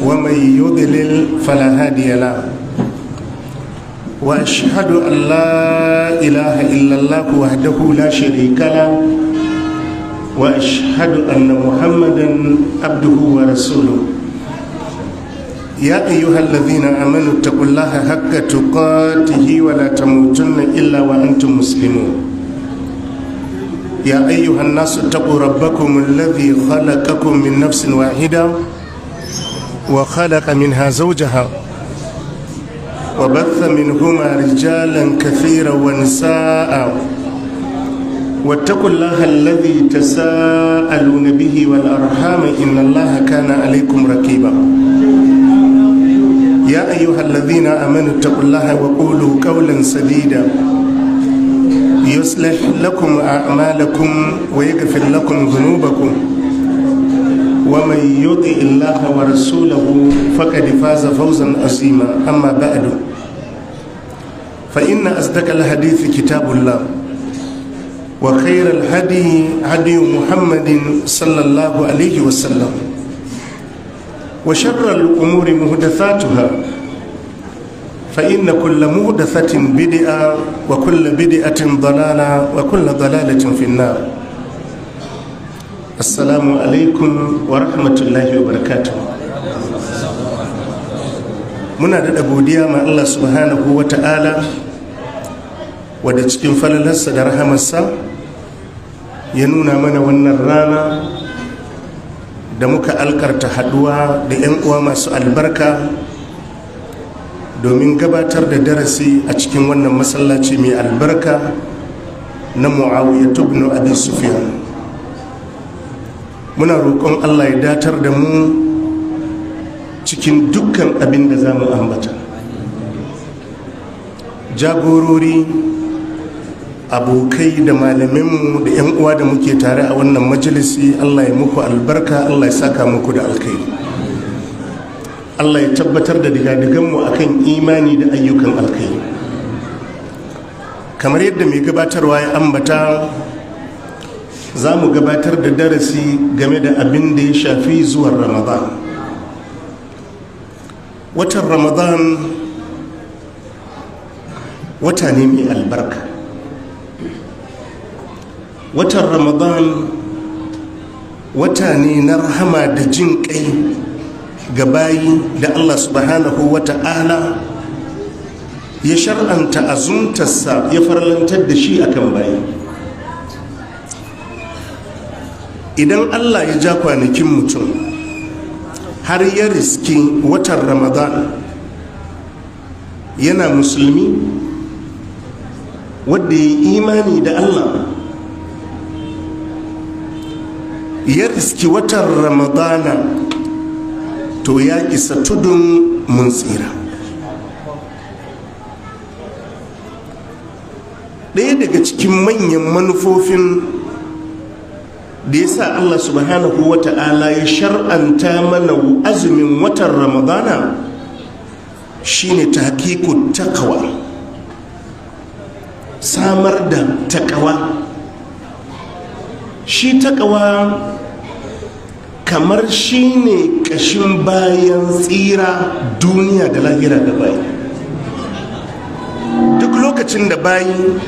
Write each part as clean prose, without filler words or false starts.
ومن يضلل فلا هادي له. وأشهد أن لا إله إلا الله وحده لا شريك له، وأشهد أن محمدا عبده ورسوله. يا أيها الذين آمنوا اتقوا الله حق تقاته ولا تموتن إلا وأنتم مسلمون. يا أيها الناس اتقوا ربكم الذي خلقكم من نفس واحدة وخلق منها زوجها وبث منهما رجالا كثيرا ونساء، واتقوا الله الذي تساءلون به والأرحام إن الله كان عليكم رقيبا. يا أيها الذين آمنوا اتقوا الله وقولوا قولا سديدا يصلح لكم أعمالكم ويغفر لكم ذنوبكم، ومن يطع الله ورسوله فقد فاز فوزا عظيما. أما بعد، فإن أصدق الحديث كتاب الله، وخير الهدي هدي محمد صلى الله عليه وسلم، وشر الأمور محدثاتها، فإن كل محدثة بدعة وكل بدعة ضلالة وكل ضلالة في النار. السلام عليكم ورحمة الله وبركاته. Muna daɗa godiya ma Allah subhanahu wa ta'ala, wadda cikin falalarsa da rahamarsa ya nuna mana wannan rana da muka alkarta haduwa da 'yan uwa masu albarka domin gabatar da darasi a cikin wannan masallaci mai albarka na Muawiya ibn Abi Sufyan. Muna roƙon Allah ya datar da mu cikin dukkan abin da za mu ambata. Jagorori, abokai da malaminmu da 'yan uwa da muke tare a wannan majalisi, Allah ya muku albarka, Allah ya saka muku da alkhairi, Allah ya tabbatar da digadiganmu akan imani da ayyukan alkhairi. Kamar yadda mai gabatarwa ya ambata, za mu gabatar da darasi game da abin da ya shafi zuwan Ramadan. Watan Ramadan wata ne mai albarka. Watan Ramadan wata ne na rahama da jin kai ga bayi da Allah subhanahu wa ta'ala ya shar'anta azumtarsa, ya farlantar da shi akan bayi. Idan Allah ya ja kwanakin mutum har ya riski watan Ramadan yana musulmi wadda ya imani da Allah, ya riski watan Ramadana, to ya isa tudun mun tsira. Ɗaya daga cikin manyan manufofin da ya sa Allah subhanahu wa ta'ala ya shar'anta mana azumin watan Ramadana shine tahqiqut taqwa, samar da taqwa. Shi taqwa kamar shine kashin bayan tsira duniya da lahira da bayi. Duk lokacin da bayi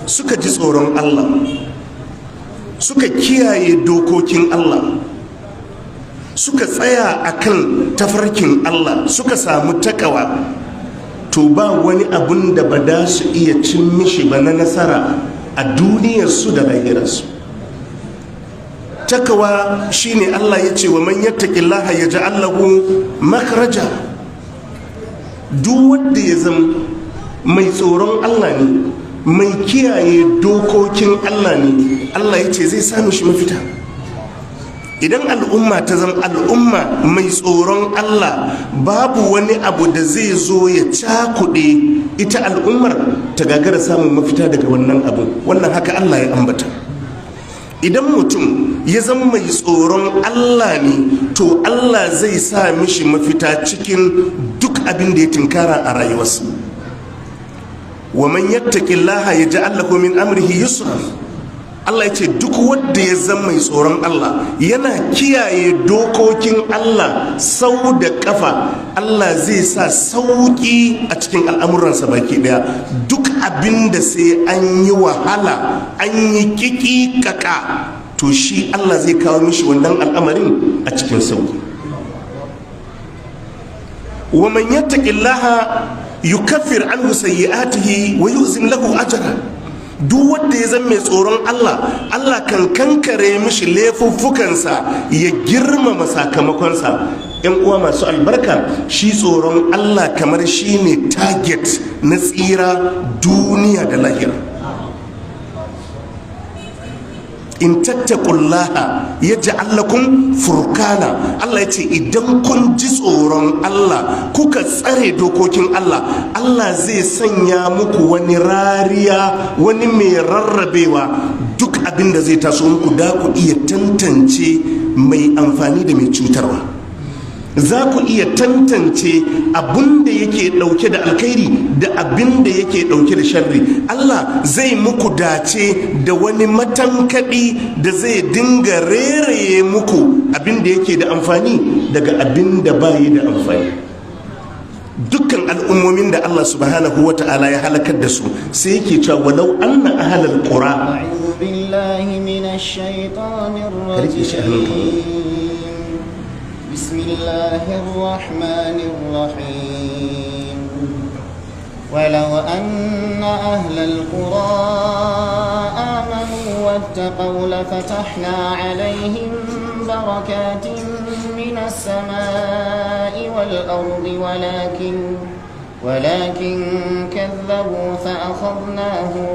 suka ji tsoron Allah, suka kiyaye dokokin Allah, suka tsaya akan tafarkin Allah, suka samu takawa, to ba wani abun da ba da su iya cin mishi ba na nasara a duniyarsu da lahirarsu. Takawa shine Allah ya ce wa man yattaqillaha yaj'al lahu makhraja. Duk wanda ya zama mai tsoron Allah ne, mai kiyaye dokokin Allah ne, Allah ya ce zai sami shi mafita. Idan al'umma ta zama al'umma mai tsoron Allah, babu wani abu da zai zo ya cakuɗe ita al'ummar ta gagara samun mafita daga wannan abu. Wannan haka Allah ya ambata. Idan mutum ya zama mai tsoron Allah ne, to Allah zai sa mishi mafita cikin duk abin da ya tinkara a rayuwarsa. Wa man yattaqillaha yaj'al lahu min amrihi yusra. Allah ya ce duk wanda ya zama mai tsoron Allah, yana kiyaye dokokin Allah sau da kafa, Allah zai sa sauki a cikin al'amuransa baki daya. Duk abin da sai an yi wahala, an yi kiki kaka, to shi Allah zai kawo mishi wannan al'amarin a cikin sauki. Wa man yattaqillaha yukaffir anhu sayyi'atihi wa yu'zim lahu ajra. Duk wanda ya zama mai tsoron Allah, Allah kan kankare mishi laifuffukansa, ya girmama sakamakonsa. Yan uwa masu albarka, shi tsoron Allah kamar shi ne target na tsira duniya da lahira. In tattaqullaha yaj'al lakum furqana. Allah yace idan kun ji tsoron Allah, kuka tsare dokokin Allah, Allah zai sanya muku wani rariya, wani mai rarrabewa. Duk abin da zai taso muku, da ku iya tantance mai amfani da mai cutarwa. Za ku iya tantance abin da yake dauke da alkhairi da abin da yake dauke da sharri. Allah zai muku dace da wani matankadi da zai dinga reraye muku abin da yake da amfani daga abin da bayi da amfani. Dukkan al'ummomin da Allah subhanahu wa ta'ala ya halakar da su, sai yake cewa walau anna ahlal qura. A'udhu billahi minash shaitanir rajim. بسم الله الرحمن الرحيم. ولو أن أهل القرى آمنوا واتقوا لفتحنا عليهم بركات من السماء والأرض ولكن كذبوا فأخذناهم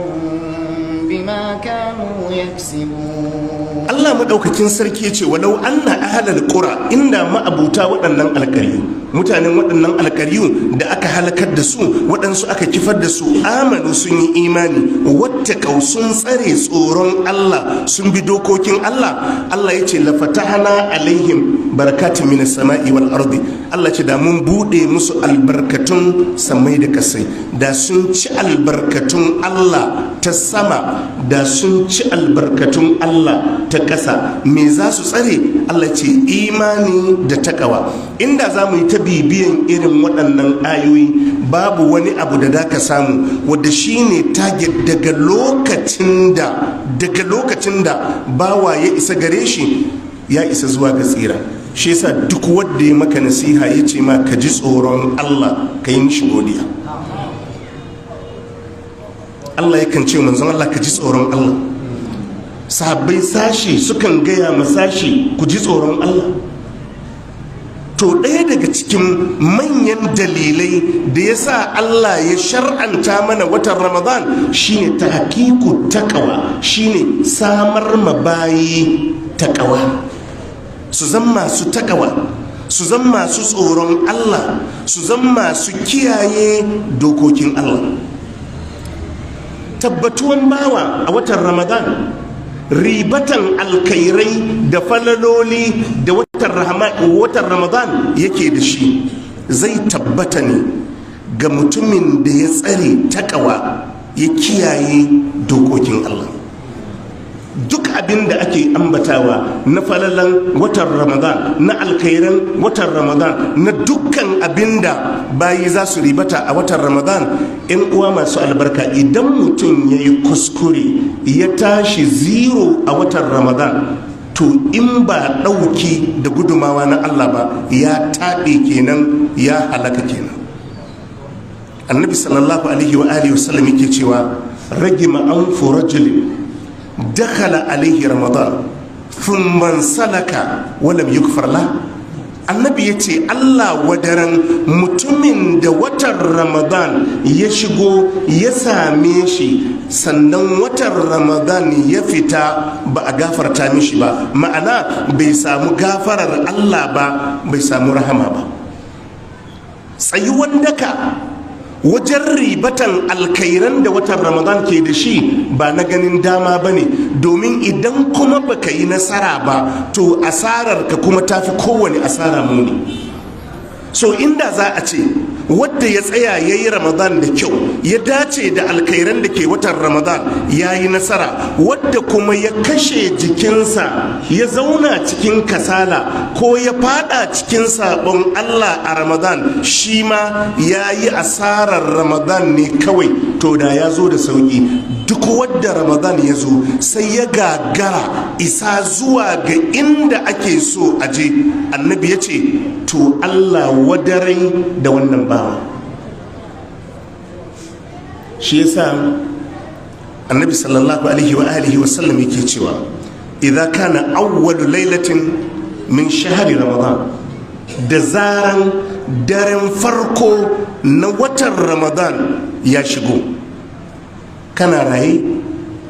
بما كانوا يكسبون. Allah madaukakin sarki yace walau anna ahlal qura, inda ma'abuta waɗannan alƙaryu, mutanen waɗannan alƙaryu da aka halakar da su, waɗansu aka kifar da su, amanu sun yi imani, wattaqau sun tsare tsoron Allah, sun bi dokokin Allah. Allah yace la fatahna alaihim barakatun minas sama'i wal ardi. Allah ce da mun bude musu albarkatun samai da kasai, da sun ci albarkatun Allah ta sama, da sun ci albarkatun Allah ta ƙasa. Me za su tsare? Allah ce imani da takawa. Inda za mu yi ta bibiyan irin waɗannan ayoyi, babu wani abu da ka samu wadda shine target daga lokacin da bawa ya isa gare shi, ya isa zuwa ga tsira. Shi yasa duk wanda ya maka nasiha ya ce ma ka ji tsoron Allah, ka yi mishi godiya. Allah yakan ce manzon Allah ka ji tsoron Allah. Sahabbai sashi sukan gaya ma sashi ku ji tsoron Allah. To ɗaya daga cikin manyan dalilai da ya sa Allah ya shar'anta mana watan Ramadan shine tahqiqu taqwa, shine samar ma bayi taqwa, su zama masu taqwa, su zama masu tsoron Allah, su zama masu kiyaye dokokin Allah. Tabbatuwan bawa a watan Ramadan, ribatan alkairai da falaloli da watan Ramadan yake da shi, zai tabbata ne ga mutumin da ya tsare takawa, ya kiyaye dokokin Allah. Duk abin da ake ambatawa na falalan watan Ramadan, na alkairan watan Ramadan, na dukkan abin da bayi za su ribata a watan Ramadan, in uwa masu albarka, idan mutum ya yi kuskure ya tashi zero a watan Ramadan, to in ba ɗauki da gudumawa na Allah ba, ya taɓe kenan, ya halaka kenan. Annabi sallallahu alaihi wa alihi wasallam yake cewa ragima anfu rajulin dakhala alaihi Ramadan thumma salaka wa lam yughfar la. Annabi yace Allah wadaran mutumin da watan Ramadan ya shigo ya same shi, sannan watan Ramadan ya fita ba a gafarta mishi ba, ma'ana bai samu gafarar Allah ba, bai samu rahama ba. Tsayuwan daka wajen ribatan alkairan da watan Ramadan ke da shi ba na ganin dama ba ne, domin idan kuma baka yi nasara ba, to asarar ka kuma tafi kowane asara muni. So inda za a ce wadda ya tsaya ya yi Ramadan da kyau, ya dace da alkhairan da ke watan Ramadan, ya yi nasara. Wadda kuma ya kashe jikinsa, ya zauna cikin kasala ko ya fada cikin sabon Allah a Ramadan, shi ma ya yi asarar Ramadan ne kawai. To da ya zo da sauki. Duk wadda Ramadan ya zo sai ya gagara isa zuwa ga inda ake so a je, Annabi ya ce to Allah wadarai da wannan bawa. Shi yasa Annabi sallallahu alaihi wa alihi wa sallam yake cewa idza kana awwalu lailatin min shahri Ramadan, da zaran daren farko na watan Ramadan ya shigo, kana raye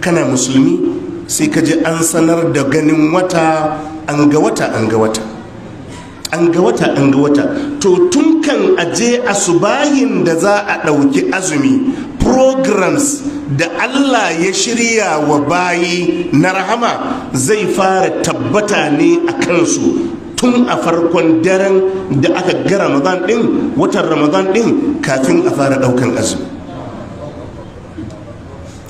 kana musulmi, sai ka ji an sanar da ganin wata, an ga wata, an ga wata, an ga wata, an ga wata. To tun kan aje asubahin da za a ɗauki azumi, programs da Allah ya shirya wa bayi na rahama zai fara tabbata ne a kansu tun a farkon daren da aka ga Ramadan din, watan Ramadan din, kafin a fara ɗaukan azumi.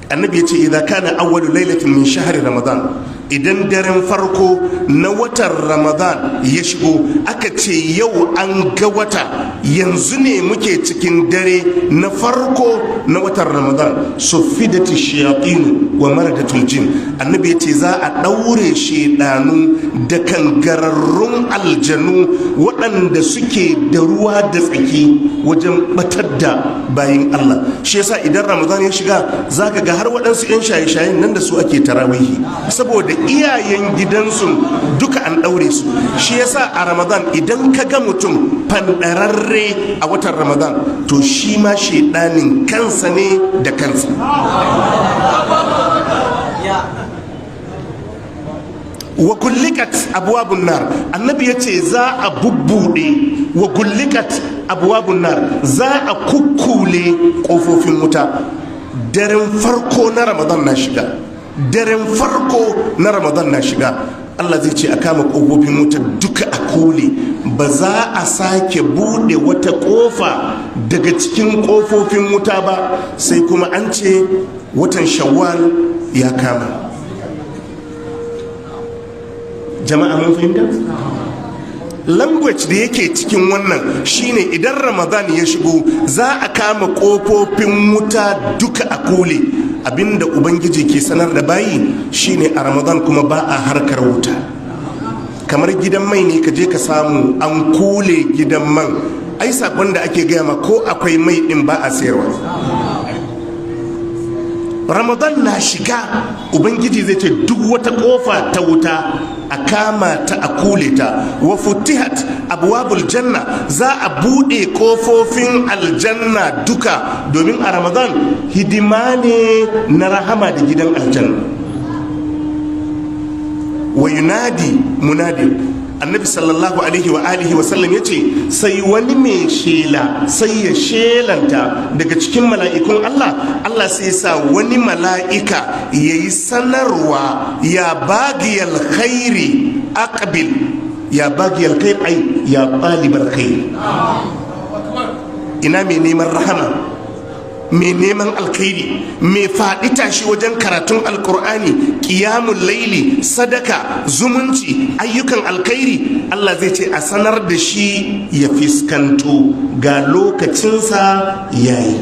Annabi ya ce idan kana awwalu lailatin min shahri Ramadan, idan daren farko na watan Ramadan ya shigo, aka ce yau an ga wata, yanzu ne muke cikin dare na farko na watan Ramadan, suffidati shayatinu wa maradatul jin. Annabi ya ce za a daure shedanu da kangararrun aljanu waɗanda suke da ruwa da tsaki wajen batar da bayin Allah. Shi yasa idan Ramadan ya shiga, zaka ga har waɗansu 'yan shaye-shayen nan da su ake tarawihi, saboda iyayen gidansu duka an ɗaure su. Shi yasa a Ramadan idan ka ga mutum fanɗararre a watan Ramadan, to shi ma shaidanin kansa ne da kansa. Wa gullikat abwabun nar, Annabi ya ce za a bubbuɗe, wa gullikat abwabun nar, za a kukkule ƙofofin wuta. Daren farko na Ramadan na shiga, daren farko na Ramadan na shiga, Allah zai ce a kama ƙofofin wuta duka a kule, ba za a sake buɗe wata ƙofa daga cikin ƙofofin wuta ba sai kuma an ce watan Shawwal ya kama. Jama'a mun fahimta? Language da yake cikin wannan shine idan Ramadan ya shigo za a kama kofofin wuta duka a kule. Abinda Ubangiji ke sanar da bayi shine a Ramadan kuma ba a harkar wuta. Kamar gidan mai ne, ka je ka samu an kule gidan man, ai sakon da ake gaya ma ko akwai mai din ba a sayarwa. Ramadan na shiga, Ubangiji zai ce duk wata kofa ta wuta a kama ta a kule ta. Wa futihat abwabul janna, za a bude kofofin aljanna duka, domin a Ramadan hidima ne na rahama da gidan aljanna. Wa yunadi munadi, Annabi sallallahu alaihi wa alihi wa sallam yace sai wani mai shela sai ya shelanta daga cikin mala'ikun Allah. Allah sai sa wani mala'ika yayi sanarwa, ya bagiyal khairi aqbil, ya bagiyal khair ai ya talibal khair, ina mai neman rahama, mai neman alkhairi, mai faɗi tashi wajen karatun alkur'ani, ƙiyamun laili, sadaka, zumunci, ayyukan alkhairi. Allah zai ce a sanar da shi ya fiskanto, ga lokacinsa yayi.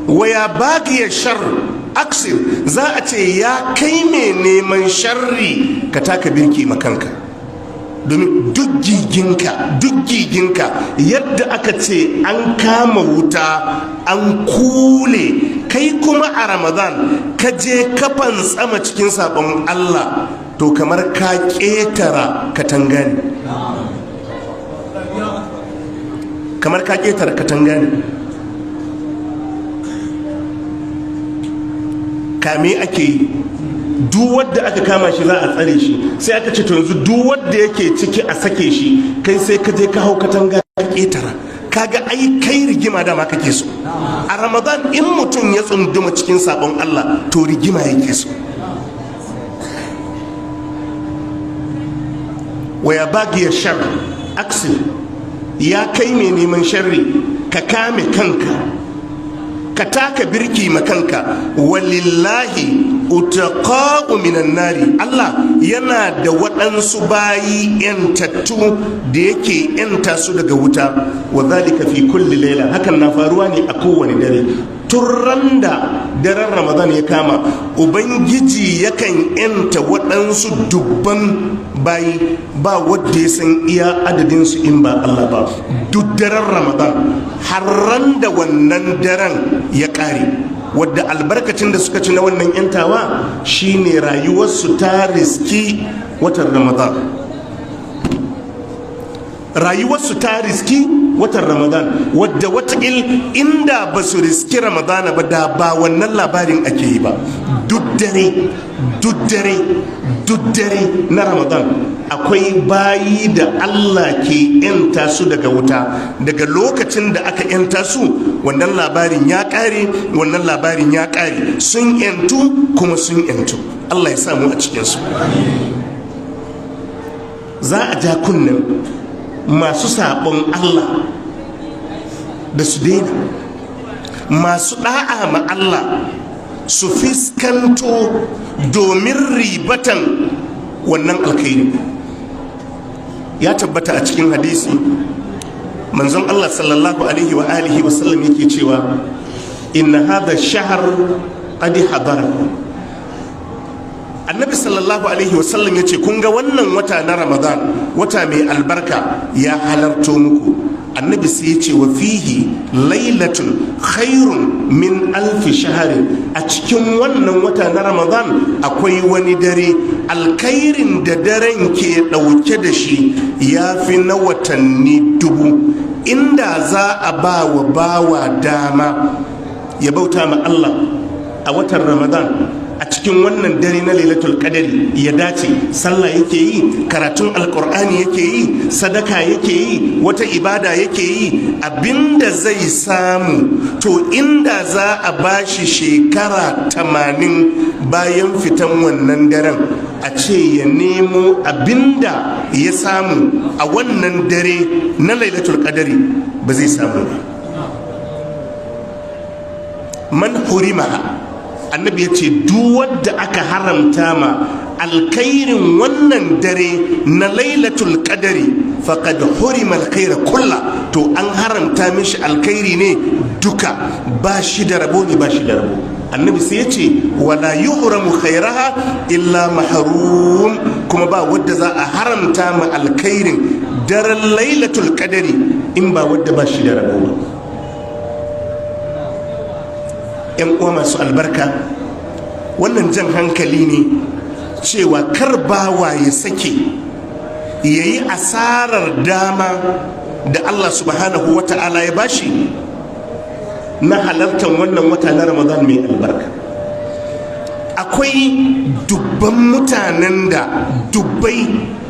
Waya bagiya shar aksir, za a ce ya kai mai neman sharri ka taka birki makanka, domin duk giginka yadda aka ce an kama wuta an kule, kai kuma a Ramadan ka je kafan tsama cikin sabon Allah, to kamar ka ƙetara katanga ne, kamar ka ƙetara katanga ne. Kame ake yi, duk wanda aka kama shi za a tsare shi, sai aka ce to yanzu duk wanda yake ciki a sake shi, kai sai ka je ka hau katanga ka ketara, kaga ai kai rigima dama kake so. A Ramadan in mutum ya tsunduma cikin sabon Allah to rigima yake so. Waya bagiya shar Aksir, ya kai mai neman sharri, ka kame kanka, ka taka birki ma kanka. Walillahi utaqa'u minan nari, Allah yana da waɗansu bayi yantattu da yake yanta su daga wuta. Wa zalika fi kulli laila, hakan na faruwa ne a kowane dare. Tun da daren Ramadan ya kama, Ubangiji yakan yanta waɗansu dubban bayi, ba wadda ya san iya adadinsu in ba Allah ba. Duk daren Ramadan har ran da wannan daren ya ƙare, wadda albarkacin da suka ci na wannan yantawa shine rayuwarsu ta riski watan Ramadan, rayuwarsu ta riski watan Ramadan, wadda watakil inda ba su riski Ramadana ba, da ba wannan labarin ake yi ba. Duk dare, duk dare, duk dare na Ramadan akwai bayi da Allah ke yanta su daga wuta. Daga lokacin da aka yanta su, wannan labarin ya kare, wannan labarin ya kare. Sun yantu kuma sun yantu. Allah ya samu a cikinsu. Za a ja kunnen masu saɓon Allah da su daina, masu ɗa'a ma Allah su fiskanto domin ribatan wannan alkhairi. Ya tabbata a cikin hadisi, manzon Allah sallallahu alaihi wa alihi wa sallam yake cewa: "Inna hadha shahr qad hadara." Annabi sallallahu alaihi wasallam ya ce, kun ga wannan wata na Ramadan, wata mai albarka, ya halarto muku. Annabi sai ya ce: "Wa fihi lailatun khairun min alfi shaharin." A cikin wannan wata na Ramadan akwai wani dare, alkhairin da daren ke ɗauke da shi ya fi na watanni 1000. Inda za a ba wa bawa dama ya bauta ma Allah a watan Ramadan, a cikin wannan dare na Lailatul Qadari ya dace, sallah yake yi, karatun Alkur'ani yake yi, sadaka yake yi, wata ibada yake yi, abinda zai samu, to inda za a bashi shekara 80 bayan fitan wannan daren, a ce ya nemo abinda ya samu a wannan dare na Lailatul Qadari, ba zai samu ba. "Man hurimaha," annabi ya ce, duk wadda aka haramta ma alkhairin wannan dare na Lailatul Qadari, "faqad hurima alkhaira kulla," to an haramta mishi alkhairi ne duka, ba shi da rabo ne, ba shi da rabo. Annabi sai ya ce: "Wala yuhramu khairaha illa mahrum." Kuma ba wadda za a haramta ma alkhairin daren Lailatul Qadari in ba wadda ba shi da rabo ba. Yan uwa masu albarka, wannan jan hankali ne cewa kar bawa ya sake ya yi asarar dama da Allah subhanahu wa ta'ala ya bashi na halartar wannan wata na Ramadan mai albarka. Akwai dubban mutanen da, dubbai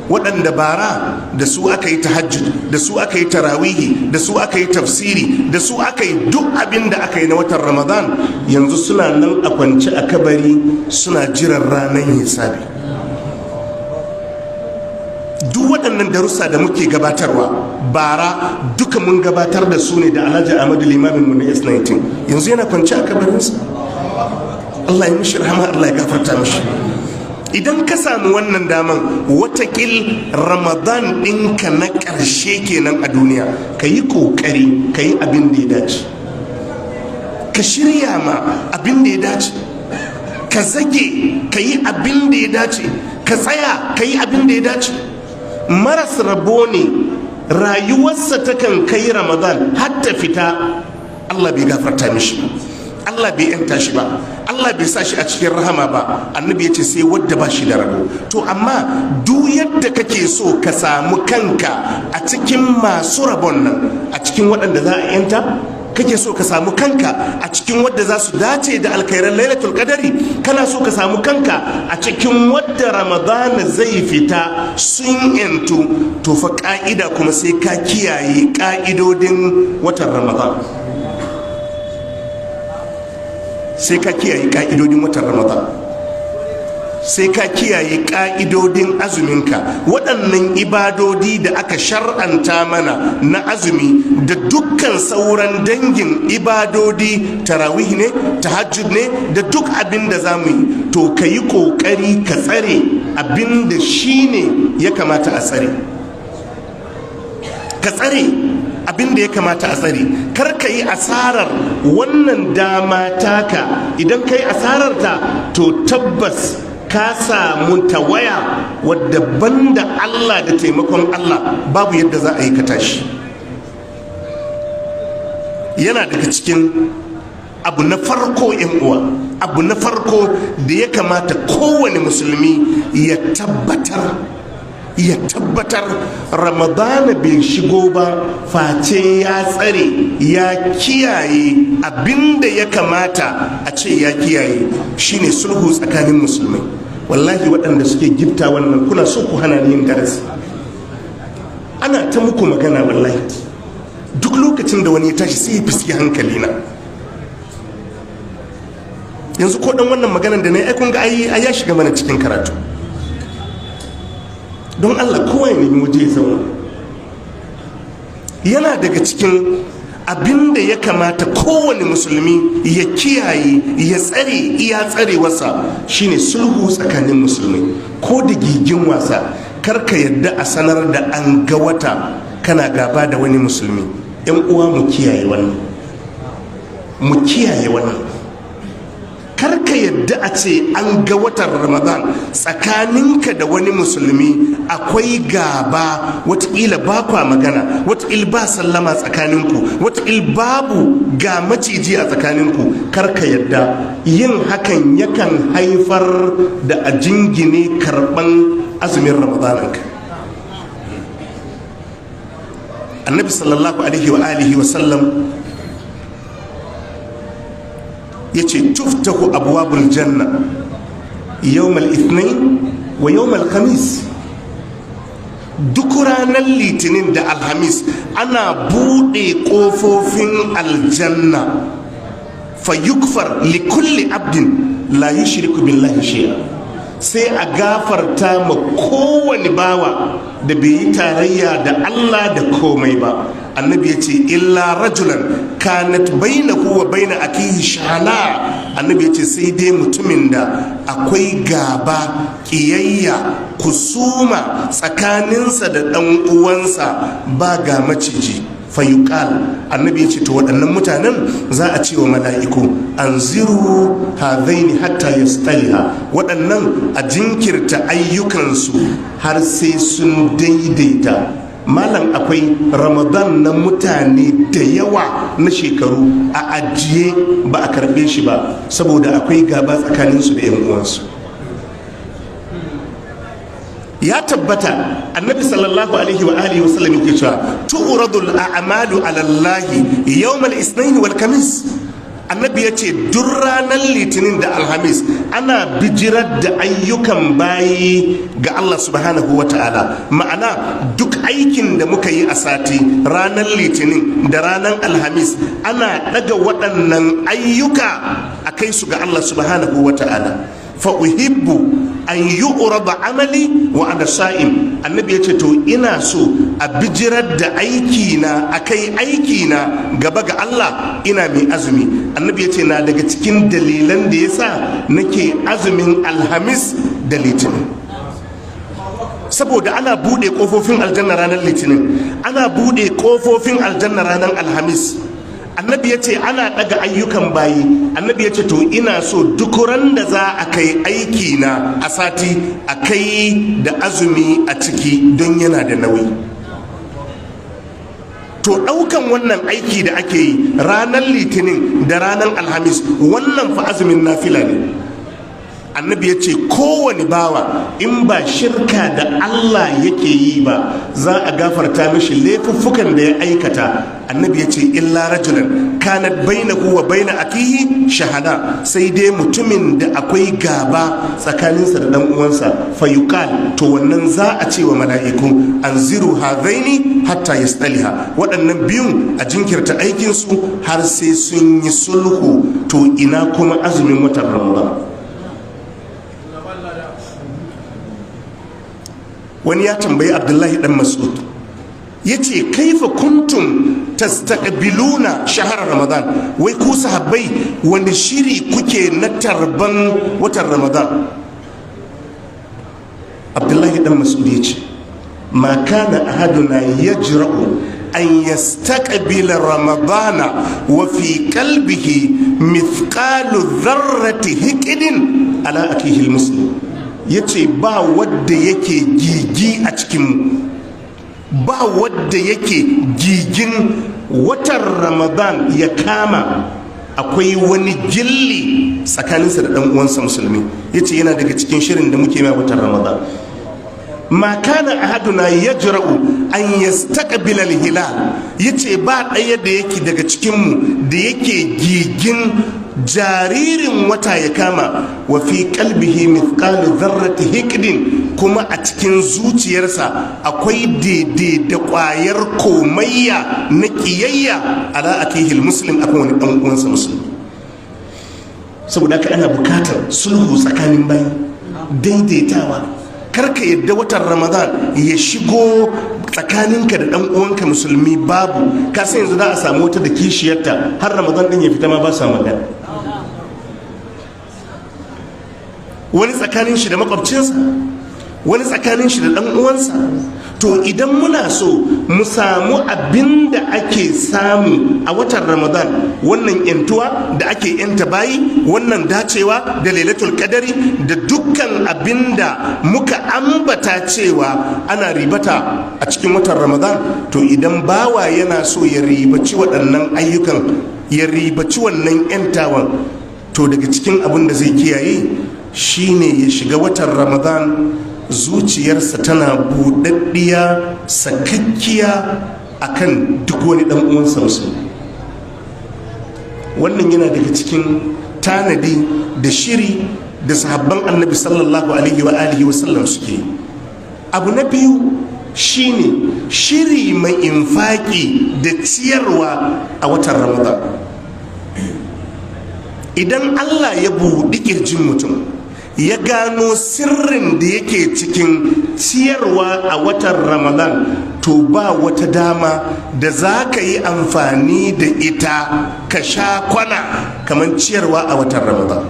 waɗanda bara da su aka yi tahajjud, da su aka yi tarawihi, da su aka yi tafsiri, da su aka yi duk abin da aka yi na watan Ramadan, yanzu suna nan a kwance a kabari suna jiran ranar hisabi. Duk waɗannan darussa da muke gabatarwa bara, duka mun gabatar da su ne da Alhaji Ahmadu, limamin mu na S19. Yanzu yana kwance a kabarinsa. Allah ya mishi rahama, Allah ya gafarta mishi. Idan ka sami wannan daman, watakil Ramadan ɗinka na ƙarshe kenan a duniya. Ka yi ƙoƙari ka yi abin da ya dace, ka shirya ma abin da ya dace, ka zage ka yi abin da ya dace, ka tsaya ka yi abin da ya dace. Maras rabo ne rayuwarsa takan kai Ramadan har ta fita, Allah bai gafarta mishi, Allah bai yanta shi ba, Allah bai sa shi a cikin rahama ba. Annabi ya ce sai wadda ba shi da rabo. To amma duk yadda kake so ka samu kanka a cikin masu rabon nan, a cikin waɗanda za a yanta, kake so ka samu kanka a cikin wadda za su dace da alkhairan Lailatul Qadari, kana so ka samu kanka a cikin wadda Ramadana zai fita sun yantu, to fa ka'ida kuma sai ka kiyaye ka'idodin watan Ramadan, sai ka kiyaye ka'idodin watan Ramadan. Sai ka kiyaye ƙa'idodin azuminka. Waɗannan ibadodi da aka shar'anta mana na azumi da dukkan sauran dangin ibadodi, tarawih ne, tahajjud ne, da duk abin da za mu yi, to ka yi ƙoƙari ka tsare abin da shi ne ya kamata a tsare. Ka tsare abin da ya kamata a tsare. Kar ka yi asarar wannan dama taka. Idan ka yi asarar ta, to tabbas ka samu tawaya wadda banda Allah da taimakon Allah babu yadda za a yi ka tashi. Yana daga cikin abu na farko, yan uwa, abu na farko da ya kamata kowane musulmi ya tabbatar, ya tabbatar Ramadana bai shigo ba face ya tsare, ya kiyaye abinda ya kamata a ce ya kiyaye, shine sulhu tsakanin musulmai. Wallahi waɗanda suke gifta wannan, kuna so ku hana ni yin darasi. Ana ta muku magana. Wallahi duk lokacin da wani ya tashi sai ya fiski hankali na. Yanzu ko dan wannan maganan da na yi, ai kun ga ai ya shiga mana cikin karatu. Don Allah kowa ya nemi waje ya zauna. Yana daga cikin abin da ya kamata kowane musulmi ya kiyaye, ya tsare iya tsarewarsa, shine sulhu tsakanin musulmai. Ko da gigin wasa, karka yadda a sanar da an ga wata kana gaba da wani musulmi. Yan uwa, mu kiyaye wannan, mu kiyaye wannan. Karka yadda a ce an ga watan Ramadan, tsakaninka da wani musulmi akwai gaba, watakila ba kwa magana, watakila ba sallama tsakaninku, watakila babu ga maciji a tsakaninku. Karka yadda. Yin hakan yakan haifar da a jingine karban azumin Ramadananka. Annabi sallallahu alaihi wa alihi wa sallam yace tuftahu abwabul janna yawmal ithnain wa yawmal khamis. Duk ranar Litinin da Alhamis ana buɗe ƙofofin aljanna, fa yukfar li kulli abdin la yushriku billahi shay'a. Sai a gafarta ma kowane bawa da bai yi tarayya da Allah da komai ba. Annabi ya ce illa rajulan kanat bainahu wa baina akihi shana. Annabi ya ce sai dai mutumin da akwai gaba, kiyayya, kusuma tsakaninsa da ɗan uwansa, ba ga maciji. Fayuqal, annabi ya ce to waɗannan mutanen za a ce wa mala'iku anziru hadaini hatta yastaliha. Waɗannan a jinkirta ayyukansu har sai sun daidaita. Malam, akwai Ramadan na mutane da yawa na shekaru a ajiye ba a karbe shi ba, saboda akwai gaba tsakaninsu da 'yan uwansu. Ya tabbata annabi sallallahu alaihi wa alihi wasallam yake cewa tu'radul a'malu ala Allah yawm al-ithnain wal khamis. Annabi ya ce duk ranar Litinin da Alhamis ana bijirar da ayyukan bayi ga Allah subhanahu wa ta'ala. Ma'ana, duk aikin da muka yi a sati, ranar Litinin da ranar Alhamis ana daga waɗannan ayyuka a kai su ga Allah subhanahu wa ta'ala. Fa uhibbu an yu'rada amali wa ana sa'im. Annabi ya ce to ina so a bijirar da aiki na, akai aiki na gaba ga Allah ina mai azumi. Annabi ya ce na daga cikin dalilan da yasa nake azumin Alhamis da Litinin, saboda ana bude kofofin aljanna ranar Litinin, ana bude kofofin aljanna ranar Alhamis. Annabi ya ce ana daga ayyukan bayi. Annabi ya ce to ina so duk ran da za a kai aiki na a sati, a kai da azumi a ciki, don yana da nauyi. To daukan wannan aiki da ake yi ranar Litinin da ranar Alhamis, wannan fa azumin nafila ne. Annabi ya ce kowane bawa in ba shirka da Allah yake yi ba, za a gafarta mishi laifuffukan da ya aikata. Annabi ya ce illa rajulan kanat bainahu wa baina akihi shahada, sai dai mutumin da akwai gaba tsakaninsa da dan uwansa. Fayuqal, to wannan za a ce wa mala'iku anziru hadaini hatta yastaliha. Waɗannan biyun a jinkirta aikinsu har sai sun yi sulhu. To ina kuma azumin watan Ramadan? Wani ya tambayi Abdullahi dan Mas'ud, yace: "Kaifa kuntum tastaqbiluna shahar Ramadan?" Wai ku sahabbai, wani shiri kuke na tarban watan Ramadan? Abdullahi dan Mas'ud yace: "Ma kana ahaduna yajra'u an yastaqbila Ramadana wa fi qalbihi mithqalu dharrati hiqdin ala akihi almuslim." Yace ba wadda yake gigi a cikin ba wadda yake gigin watan Ramadan ya kama akwai wani gilli tsakaninsa da ɗan uwansa musulmi. Yace yana daga cikin shirin da muke mai watan Ramadan. "Ma kana ahaduna yajra'u an yastaqbila al-hilal", yace ba ɗaya da yake daga cikinmu da yake gigin jaririn wata ya kama, wa fi qalbihi mithqalu dharrati hiqdin, kuma a cikin zuciyarsa akwai daidai da ƙwayar komayya na ƙiyayya, ala akihi muslim, akan wani ɗan uwansa musulmi. Saboda haka ana bukatar sulhu tsakanin bayi, daidaitawa. Karka yadda watan Ramadan ya shigo tsakaninka da dan uwanka musulmi babu. Ka san yanzu za a samu wata da kishiyarta, har Ramadan din ya fita ma ba sa magana. Wani tsakanin shi da makwabcinsa, wani tsakanin shi da dan uwansa. To idan muna so mu samu abin da ake samu a watan Ramadan, wannan yantuwa da ake yanta bayi, wannan dacewa da Lailatul Qadari, da dukkan abin da muka ambata cewa ana ribata a cikin watan Ramadan, to idan bawa yana so ya ribaci waɗannan ayyukan, ya ribaci wannan yantawan, to daga cikin abin da zai kiyaye shine ya shiga watan Ramadan zuciyarsa tana buɗaɗɗiya, sakakkiya akan duk wani ɗan uwansa musulmi. Wannan yana daga cikin tanadi da shiri da sahabban Annabi sallallahu alaihi wa alihi wa sallam suke. Abu na biyu shine shiri mai infaki da ciyarwa a watan Ramadan. Idan Allah ya buɗi ƙirjin mutum, ya gano sirrin da yake cikin ciyarwa a watan Ramadan, to ba wata dama da za ka yi amfani da ita ka sha kwana kamar ciyarwa a watan Ramadan.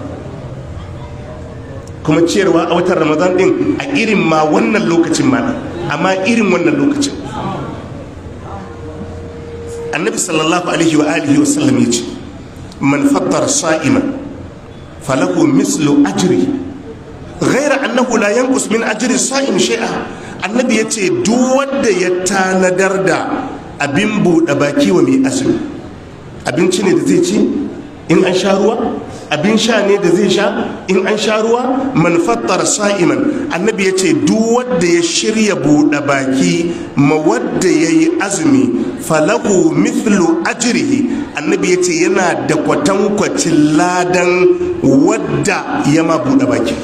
Kuma ciyarwa a watan Ramadan din a irin ma wannan lokacin ma, amma irin wannan lokacin, Annabi sallallahu alaihi wa alihi wa sallam ya ce: "Man fattara sa'ima falahu mislu ajri ghaira annahu la yanqus min ajri sa'im shay'a." Annabi yace duk wanda ya tanadar da abin buɗe baki wa mai azumi, abinci ne da zai ci in an sha ruwa, abin sha ne da zai sha in an sha ruwa. "Man fattara sa'iman", Annabi yace duk wanda ya shirya buɗe baki ma wanda yayi azumi, falahu mithlu ajrihi, Annabi yace yana da kwatankwacin ladan wadda ya ma buɗe baki,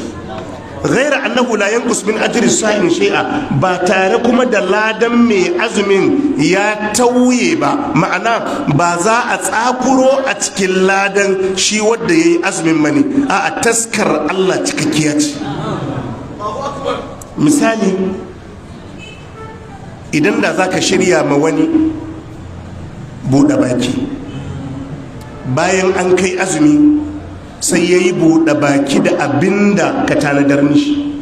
ghaira annahu la yanqus min ajri sa'in shay'a, ba tare kuma da ladan mai azumin ya tauye ba. Ma'ana, ba za a tsakuro a cikin ladan shi wanda yayi azumin mani a taskar Allah cikakkiya ce. Misali, idan da zaka shirya ma wani buɗe baki, bayan an kai azumi sai ya yi buɗe baki da abinda ka tanadar mishi,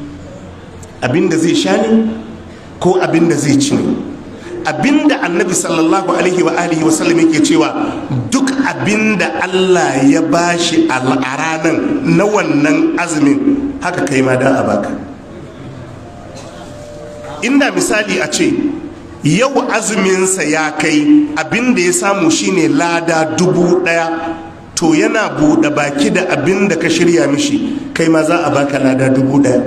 abinda zai sha ne ko abinda zai ci ne, abinda Annabi sallallahu alaihi wa alihi wasallam yake cewa duk abinda Allah ya bashi a ranan na wannan azumin, haka kai ma da a baka. Inda misali a ce yau azuminsa ya kai, abinda ya samu shine lada 1000, to yana buɗe baki da abin da ka shirya mishi, kai ma za a baka lada 1000.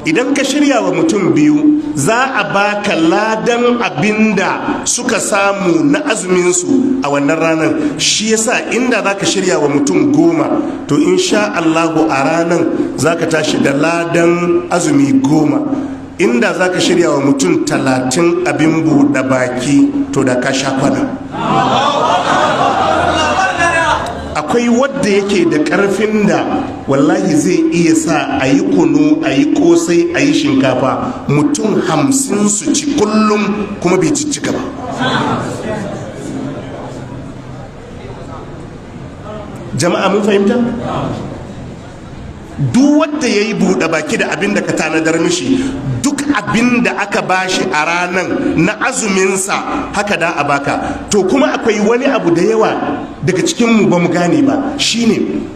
Idan ka shirya wa mutum biyu, za a baka ladan abin da suka samu na azuminsu a wannan ranar. Shi yasa inda za ka shirya wa mutum 10, to insha Allahu a ranar za ka tashi da ladan azumi 10. Inda za ka shirya wa mutum 30 abin buɗe baki, to da ka sha kwana. Akwai wadda yake da karfin da wallahi zai iya sa a yi kunu, a yi kosai, a yi shinkafa, mutum 50 su ci kullum kuma bai ciccika ba. Jama'a mun fahimta? Duk wanda ya yi buɗe baki da abin da ka tanadar mishi, duk abin da aka bashi a ranan na azuminsa haka da a baka. To kuma akwai wani abu da yawa daga cikinmu ba mu gane ba, shine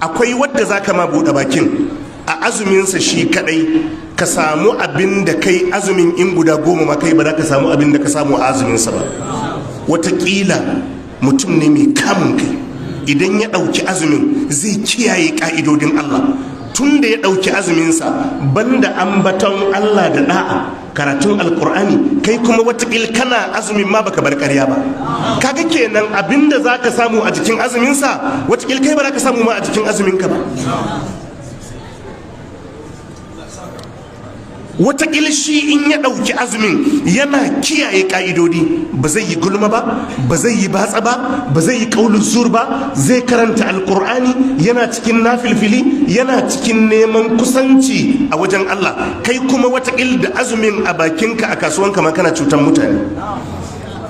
akwai wadda za ka ma buɗe bakin a azuminsa shi kadai, ka samu abin da kai azumin in guda 10 ma kai ba za ka samu abin da ka samu a azuminsa ba. Wataƙila mutum ne mai kamun kai, idan ya ɗauki azumin zai kiyaye ƙa'idodin Allah. Tun da ya ɗauki azuminsa banda ambaton Allah da ɗa'a, karatun alkur'ani, kai kuma watakil kana azumin ma baka bar ƙarya ba. Kaga kenan abinda za ka samu a jikin azuminsa watakil kai ba za ka samu ma a jikin azuminka ba. Watakil shi in ya ɗauki azumin yana kiyaye ƙa'idodi, ba zai yi gulma ba, ba zai yi batsa ba, ba zai yi ƙaulun zur ba, zai karanta alƙur'ani, yana cikin nafilfili, yana cikin neman kusanci a wajen Allah. Kai kuma watakil da azumin a bakinka a kasuwanka ma kana cutar mutane.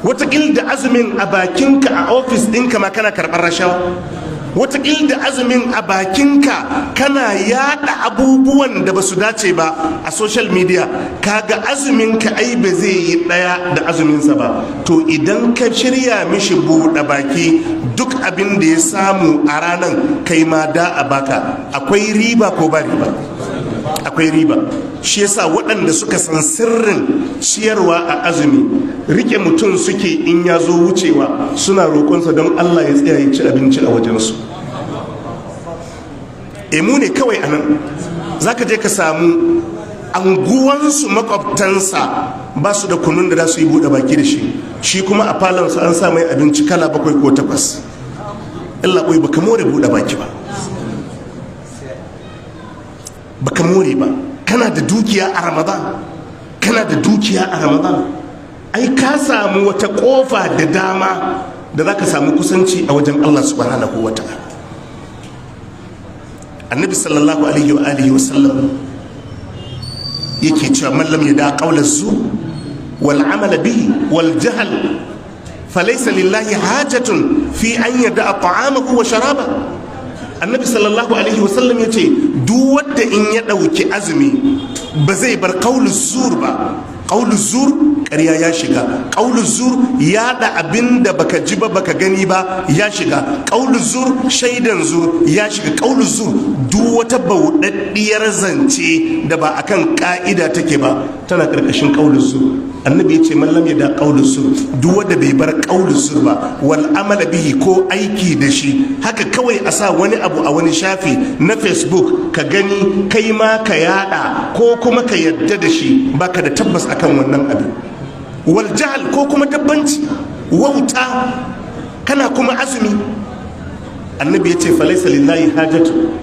Watakil da azumin a bakinka a ofis ɗinka ma kana karɓar rashawa. Wataƙil da azumin a bakinka kana yada abubuwan da ba su dace ba a social media. Kaga azuminka ai ba zai yi ɗaya da azuminsa ba. To idan ka shirya mishi buɗe baki, duk abin da ya samu a ranan kai ma da a baka. Akwai riba ko ba riba? Akwai riba. Shi yasa waɗanda suka san sirrin ciyarwa a azumi, rike mutum suke in ya zo wucewa suna roƙonsa don Allah ya tsaya ya ci abinci a wajensu. Emu ne kawai a nan za ka je ka samu anguwansu makwabtansa ba su da kunun da za su yi buɗe baki da shi, shi kuma a falonsu an sa mai abinci kala 7 ko 8. Allah ɓoye baka more buɗe baki ba, baka more ba. Kana da dukiya a Ramadan, kana da dukiya a Ramadan, ai ka samu wata kofa da dama da za ka samu kusanci a wajen Allah subhanahu wa ta'ala. Annabi sallallahu alaihi wa alihi wa sallam yake cewa man lam yada qawla zu wal amala bihi wal jahl falaysa lillahi hajatun fi an yada ta'amahu wa sharaba. Annabi sallallahu alaihi wasallam ya ce duk wanda in ya ɗauki azumi ba zai bar ƙaulu zur ba. Ƙaulu zur ƙarya ya shiga, ƙaulu zur yaɗa abin da baka ji ba baka gani ba ya shiga, ƙaulu zur shaidan zur ya shiga, ƙaulu zur duk wata bauɗaɗɗiyar zance da ba akan ƙa'ida take ba tana ƙarƙashin ƙaulu zur. Annabi ya ce man lam yada qawlu zur, duk wanda bai bar qawlu zur ba wal amala bihi ko aiki da shi, haka kawai a sa wani abu a wani shafi na Facebook ka gani kai ma ka yada ko kuma ka yadda da shi, baka da tabbas akan wannan abin. Wal jahl ko kuma dabbanci, wauta, kana kuma azumi. Annabi ya ce falaysa lillahi hajatu,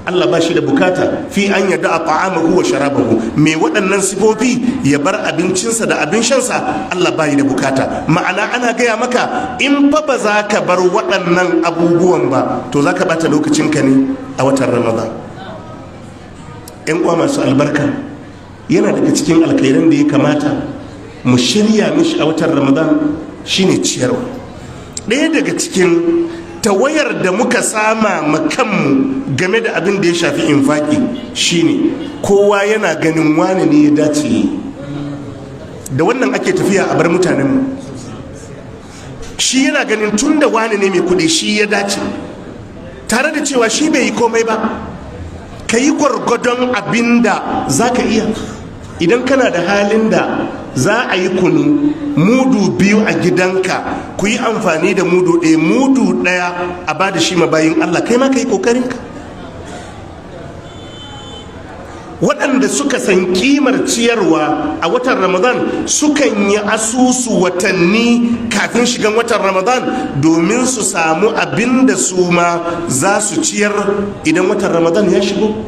Allah ba shi da bukata fi an yadda a ta'amahu wa sharabahu. Mai waɗannan sifofi ya bar abincinsa da abin shansa, Allah ba yi da bukata. Ma'ana ana gaya maka in fa ba za ka bar waɗannan abubuwan ba to za ka ɓata lokacinka ne a watan Ramadan. ‘Yan uwa masu albarka, yana daga cikin alkhairan da ya kamata mu shirya mishi a watan Ramadan shine ciyarwa. Ɗaya daga cikin tawayar da muka sama ma kanmu game da abin da ya shafi infaki shine kowa yana ganin wane ne ya dace. Da wannan ake tafiya a bar mutanenmu. Shi yana ganin tun da wane ne mai kudi shi ya dace, tare da cewa shi bai yi komai ba. Ka yi gwargwadon abin da za ka iya. Idan kana da halin da za a yi kunu mudu 2 a gidanka, ku yi amfani da mudu 1, mudu 1 a ba da shi mabayin Allah, kai ma ka yi ƙoƙarinka. Waɗanda suka san kimar ciyarwa a watan Ramadan sukan yi asusu watanni kafin shigan watan Ramadan domin su samu abin da su ma za su ciyar idan watan Ramadan ya shigo.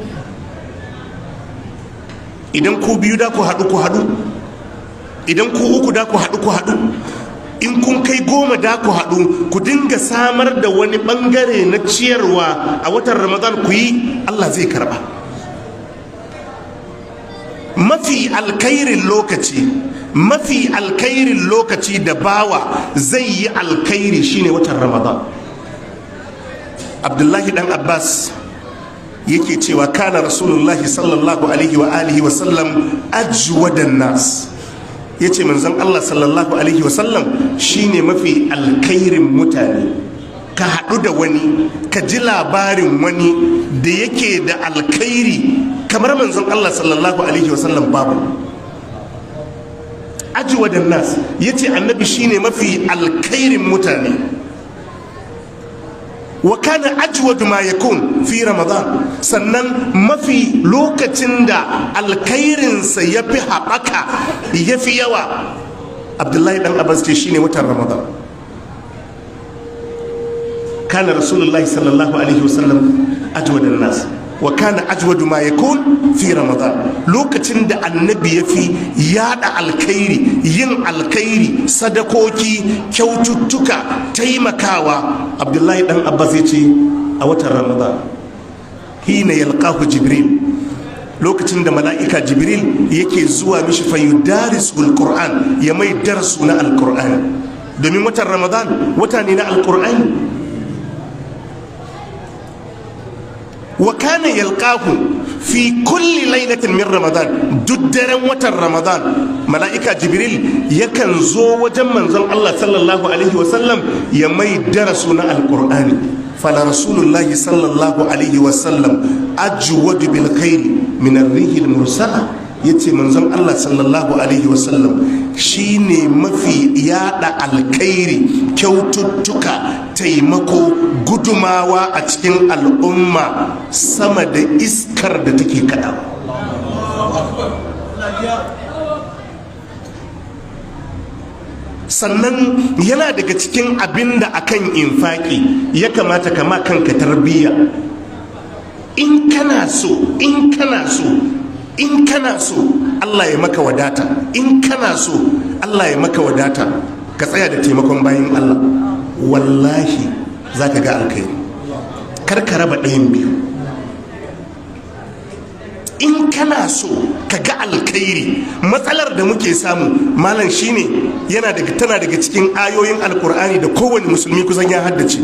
Idan ku 2 da ku haɗu ku haɗu, idan ku 3 da ku haɗu ku haɗu, In kun kai 10 da ku haɗu ku dinga samar da wani ɓangare na ciyarwa a watan Ramadan ku yi, Allah zai karɓa. Mafi alkhairin lokaci, mafi alkhairin lokaci da bawa zai yi alkhairi shine watan Ramadan. Abdullahi dan Abbas yake cewa kana Rasulullahi sallallahu alaihi wa alihi wa sallam ajwadan nas. Yace manzon Allah sallallahu alaihi wa sallam shine mafi alkhairin mutane. Ka haɗu da wani, ka ji labarin wani da yake da alkhairi kamar manzon Allah sallallahu alaihi wa sallam, babu. Ajwadan nas, yace annabi shine mafi alkhairin mutane. Wa kana ajwadu ma yakun fi Ramadan. Sannan mafi lokacin da alkhairinsa ya fi haɓaka, ya fi yawa, Abdullahi dan Abbas ce shine watan Ramadan. Kana Rasulullahi sallallahu alaihi wasallam ajwadan nas wa kana ajwadu ma yakun fi Ramadan. Lokacin da annabi ya fi yada alkhairi, yin alkhairi, sadakoki, kyaututtuka, taimakawa, Abdullahi dan Abbas ya ce a watan Ramadan. Hina yalqahu Jibril, lokacin da mala'ika Jibril yake zuwa mishi, fa yudarisul Qur'an, ya mai darasu na Alqur'ani, domin watan Ramadan wata ne na Alqur'ani. Wa kana yalqahu fi kulli lailatin min Ramadan, duk daren watan Ramadan mala'ika Jibril yakan zo wajen manzon Allah sallallahu alaihi wasallam ya mai darasu na Alqur'ani. Fala Rasulullahi sallallahu alaihi wasallam ajwadu bil khairi min ar-rihi al-mursala. Yace manzon Allah sallallahu alaihi wasallam shine mafi yada alkhairi, kyaututtuka, taimako, gudumawa a cikin al'umma sama da iskar da take kaɗawa. Sannan yana daga cikin abin da akan infaki ya kamata kama kanka tarbiyya. In kana so, in kana so, in kana so Allah ya maka wadata, in kana so Allah ya maka wadata, ka tsaya da taimakon bayin Allah, wallahi za ka ga alkhairi. Kar ka raba ɗayan biyu. In kana so ka ga alkhairi, matsalar da muke samu, malam, shine yana daga tana daga cikin ayoyin Alkur'ani da kowane musulmi kusan ya haddace,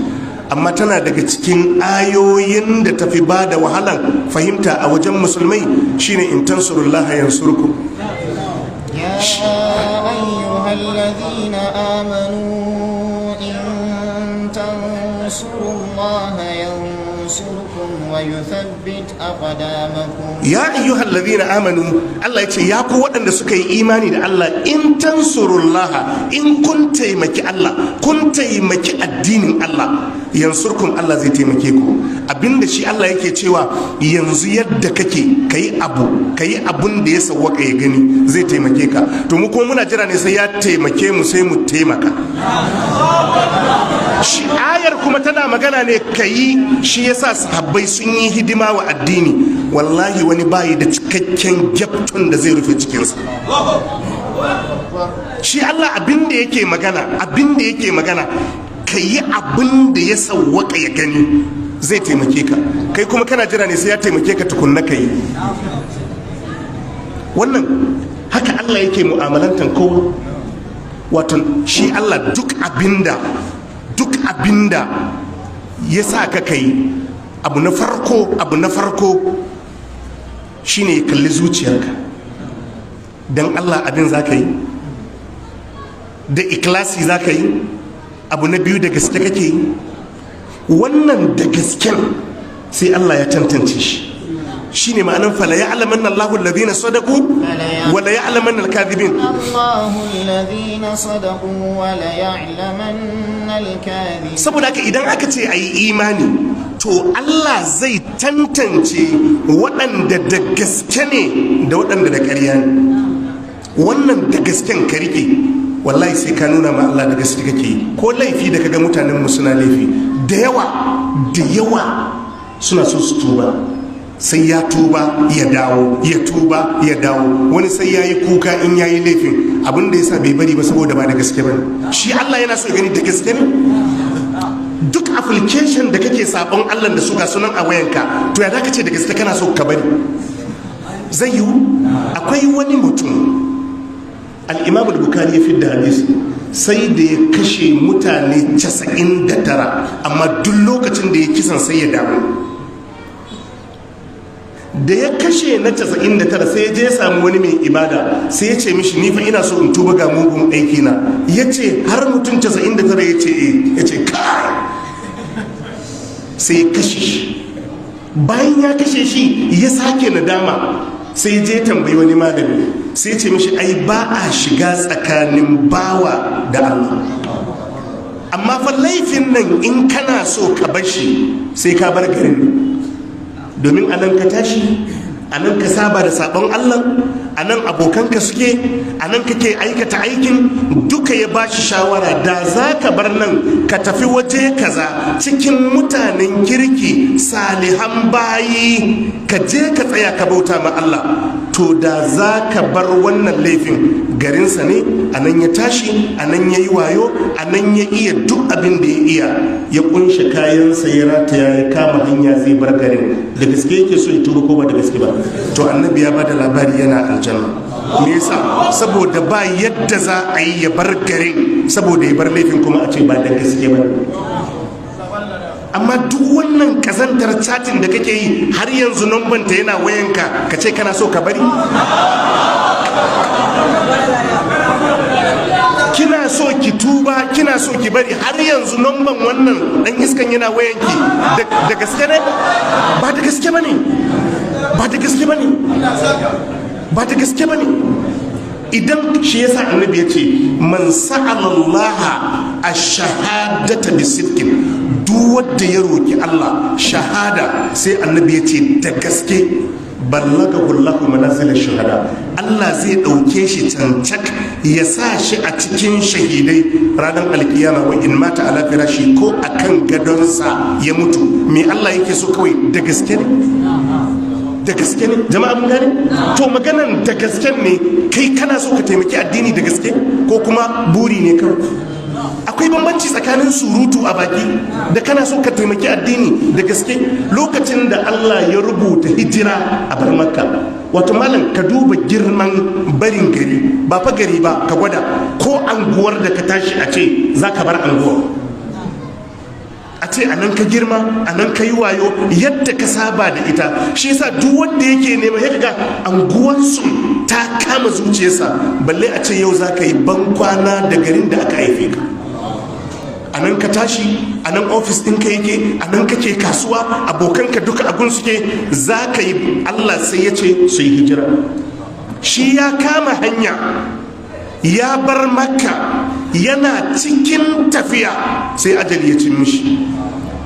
amma tana daga cikin ayoyin da tafi ba da wahalan fahimta a wajen musulmai, shine in tansurullaha yansurkum. يا أيها الذين آمنوا إن تنصروا الله ينصركم ويثبت أقدامكم. Ya ayyuhal ladhina amanu, Allah ya ce ya ku waɗanda suka yi imani da Allah, in tansurullaha, in kun taimaki Allah, kun taimaki addinin Allah, yansurkum, Allah zai taimake ku. Abinda shi Allah yake cewa yanzu, yadda kake kayi abu, kayi abun da ya sawwaka ya gani, zai taimake ka. To mu kuma muna jira ne sai ya taimake mu sai mu taimaka. Shi ayar kuma tana magana ne kayi. Shi yasa sahabbai sun yi hidima wa addini. Wallahi wani bayi da cikakken gyapton da zai rufe cikinsa. Shi Allah abin da yake magana, abin da yake magana, ka yi abin da ya sawwaka ya gani, zai taimake ka. Kai kuma kana jira ne sai ya taimake ka tukunna ka yi. Wannan haka Allah yake mu'amalantan kowa. Wato shi Allah duk abinda ya sa ka kai, abu na farko, abu na farko shine ya kalli zuciyarka. Don Allah abin za ka yi, da ikhlasi za ka yi. Abu na biyu, da gaske kake yi. Wannan da gasken sai Allah ya tantance shi. Shine ma'anan fala ya'lamanna Allahu alladhina sadaqu wa la ya'lamanna al-kadhibin. الله الذين صدقوا وليعلمن الكاذبين. Saboda haka idan aka ce a yi imani, to Allah zai tantance waɗanda da gaske ne da waɗanda da ƙarya ne. Wannan da gasken ka rike, wallahi sai ka nuna ma Allah da gaske kake yi. Ko laifi da kaga mutanen mu suna laifi da yawa, da yawa suna so su tuba. Sai ya tuba ya dawo, ya tuba ya dawo. Wani sai ya yi kuka in ya yi laifin. Abin da ya sa bai bari ba saboda ba da gaske ba ne. Shi Allah yana so ya gani da gaske ne. Duk application da kake sabon Allah da su ga sunan a wayanka, to ya zaka ce da gaske kana so ka bari? Zai yiwu? Akwai wani mutum, al-Imam al-Bukhari ya fidda hadisi, sai da ya kashe mutane 99, amma duk lokacin da ya kisan sai ya damu. Da ya kashe na 99, sai ya je ya samu wani mai ibada, sai ya ce mishi, ni fa ina so in tuba, ga mugun aiki na. Ya ce har mutum 99? Ya ce eh. Ya ce kai, sai ya kashe shi. Bayan ya kashe shi ya sake nadama, sai ya je tambayi wani malami, sai ya ce mishi ai ba a shiga tsakanin bawa da Allah, amma fa laifin nan in kana so ka bar shi sai ka bar garin, domin anan ka tashi, anan ka saba da sabon Allah, anan abokanka suke, anan kake aikata aikin duka. Ya ba shi shawara, da za ka bar nan ka tafi waje kaza cikin mutanen kirki, salihan bayi, ka je ka tsaya ka bauta ma Allah, to da za ka bar wannan laifin. Garinsa ne, anan ya tashi, anan ya yi wayo, anan ya iya duk abin da ya iya. Ya kunshe kayansa, ya rataya, ya kama hanya zai bar garin. Da gaske yake so ya tuba ko ba da gaske ba? To annabi ya bada labari yana aljanna. Me yasa? Saboda ba yadda za a yi ya bar garin saboda ya bar laifin kuma a ce ba da gaske ba. Amma duk wannan kazantar chatting da kake yi, har yanzu ta yana wayanka, ka ce kana so ka bari? Kina so ki tuba, kina so ki bari, har yanzu namban wannan dan iskan yana wayanki. Da gaske ne? Ba da gaske bane, ba da gaske bane, ba da gaske bane. Idan shi yasa annabi ya ce man sa'alallaha ash-shahadata bi sidqin, duk wanda ya roki Allah shahada, sai annabi ya ce da gaske, ballagahu Allahu manazil shuhada, Allah zai dauke shi cancak ya sa shi a cikin shahidai ranar alkiyama, wa in mata ala firashi, ko akan gadonsa ya mutu. Me Allah yake so kawai? Da gaske ne, da gaske ne. Jama'a mun gane? To maganan da gaske ne, kai kana so ka taimaki addini da gaske ko kuma buri ne kawai? Akwai bambanci tsakanin surutu a baki da kana so ka taimaki addini da gaske. Lokacin da Allah ya rubuta hijira a bar Makka, wato malam ka duba girman barin gari, ba fa gari ba, ka gwada ko anguwar da ka tashi a ce za ka bar anguwar, a ce a nan ka girma, a nan ka yi wayo, yadda ka saba da ita. Shi yasa duk wanda yake nema ya ga anguwansu ta kama zuciyarsa, balle a ce yau za ka yi bankwana da garin da aka haife ka, a nan ka tashi, a nan ofis ɗinka yake, a nan kake kasuwa, abokanka duka a gun suke, za ka yi. Allah sai ya ce su yi hijira. Shi ya kama hanya ya bar Makka, yana cikin tafiya sai ajali ya cin mishi.